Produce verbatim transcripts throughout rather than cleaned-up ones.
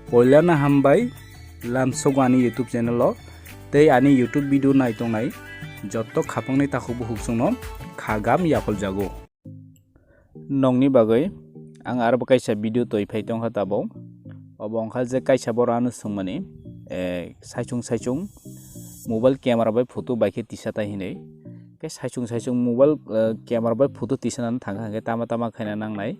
Poilano hambai lamsogo ani YouTube channel o tei ani YouTube video naitongnai jotto khapangni takhuk bukhuk chwngno khagam yaphaljago. Nokni bagwi ang aro bo kaisa video twi phai tongkha tabuk. Obo wngkha je kaisa borok ano swngmani, eh, saichung saichung mobile camera bai photo bai khe tisa tai hinwi. Khe saichung saichung mobile, eh, camera bai photo tisanani thangkha hwnkhe tama tama khaina nangnai.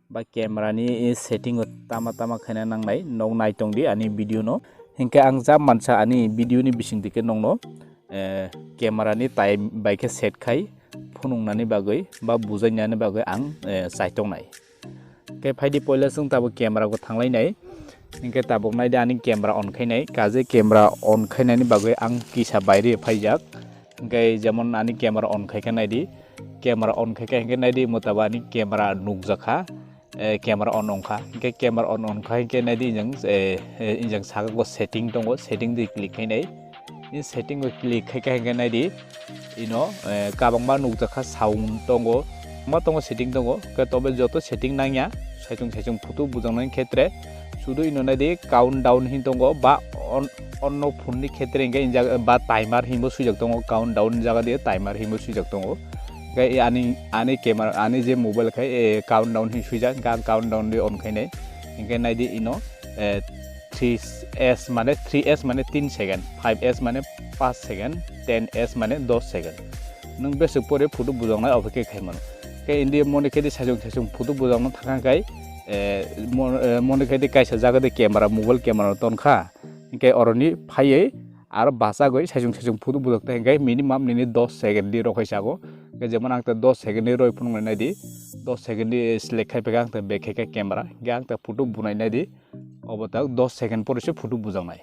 Ba camera ni setting o tama tama khaina nangnai, nok nai tong di ani video no. Hinkhe ang ja mansa ani video ni bising dike nokno, eh, camera ni time bai khe set khai phunuknani bagwi ba bujainani bagwi ang, eh, chai tongnai. Khe phaidi poila chwng tabuk camera go thanglainai. Hinkhe tabuk naidi ani camera on khainai. Kaje camera on khainani bagwi ang kisa baire phaijak. Hinkhe jemon ani camera on khaikha naidi. Camera on khaikha hinkhe naidi motaba ani camera nukjakha. Eh, camera on wngkha. Hinkhe camera on wngkha hinkhe naidi injang, eh, eh, injang saka go setting tongo. Setting di click khainai. In setting o click khaikha hinkhe naidi ino, eh, kabangma nukjakha sound tongo, ma tongo setting tongo, khe tobe joto setting nangya saichung saichung photo bujaknani khetre sudu ino naidi countdown hin tongo ba on-, onno phone ni khetre hinkhe injak ba timer hinbo swijak tongo, countdown jaga de timer hinbo swijak tongo. Khe ani, ani camera ani je mobile khai, eh, countdown hin swijak, ga countdown de on khainai hinkhe naidi ino, eh, three S mane three S mane tin second, five S mane paanch second, ten S mane dos second. Nwng bwswk pore photo bujaknai obo khe khai mano. Khe indi moni khe di saichung saichung photo bujakna thangkha khai, eh, mon-, eh, moni khe di kaisa jaga di camera, mobile camera tonkha. Hinkhe oroni phaiwi aro bachagwi saichung saichung photo bujak ta hinkhe minimum nini dos second di rw khai sago. Hinkhe jemon ang ta dos second di rw phunuknai naidi, dos second di select khai phai khe ang ta back khai khe camera, hinkhe ang ta photo bunai naidi. Obo tak dos second pore se photo bujaknai.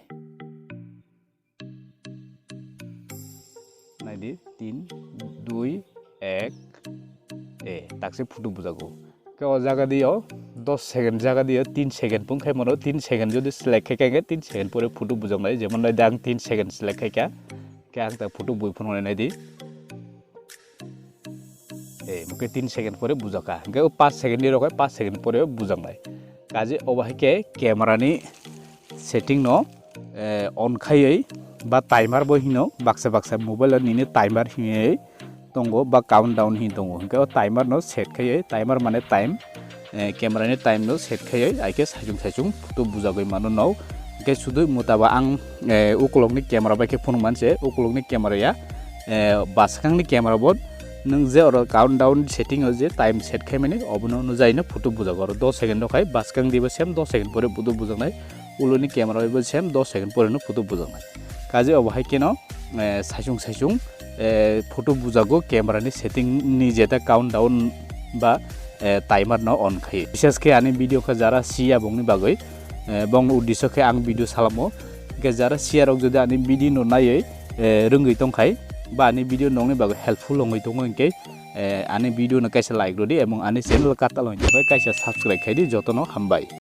Naidi, tin, dui, ek, e, takse photo bujago. Khe o jaga dio dos second jaga dio tin second pung khai mano, tin second jodi select khai khe tin second pore photo bujaknai, jemon naidi ang tin second select khai kha, khe ang ta photo bui phunuknai naidi. Eh, mukhe tin second pore bujaka. Hinkhe o paanch second ni rokhe paanch second pore bujaknai. Kaje obo hai khe camera ni setting no, eh, on khaiwi ba timer bo hino baksa baksa mobile o nini timer hinwi tongo ba countdown hin tongo. Hinkhe o timer no set khaiwi, timer mane time, eh, camera ni time no set khaiwi, ai khe saichung saichung photo bujagwi mano no. Hinkhe sudu motaba ang, eh, ukulok ni camera bai khe phunuk manse, ukulok ni camera ya, eh, bwskang ni camera bo nwng je oro countdown setting o je time set khai mani, obono nujai no photo bujago. Oro dos second rok khai, bwskang dibo same dos second pore photo bujaknai, ulo ni camera bai bo same dos second pore no photo bujaknai. Kaje obo hai khe no, eh, saichung saichung, eh, photo bujago camera ni setting ni jeta countdown ba, eh, timer no on khai. Bishes khe ani video khe jara siya bongni bagwi, eh, bongni uddesyo khe ang video salamo. Hinkhe jara siya rok jodi ani video no naiwi, eh, rwngwi tongkhai ba ani video nokni bagwi helpful wngwi tongo hinkhe, eh, ani video no kaisa like rwdi ebong ani channel katal wngwi tongkhai kaisa subscribe khaidi, jotono hambai.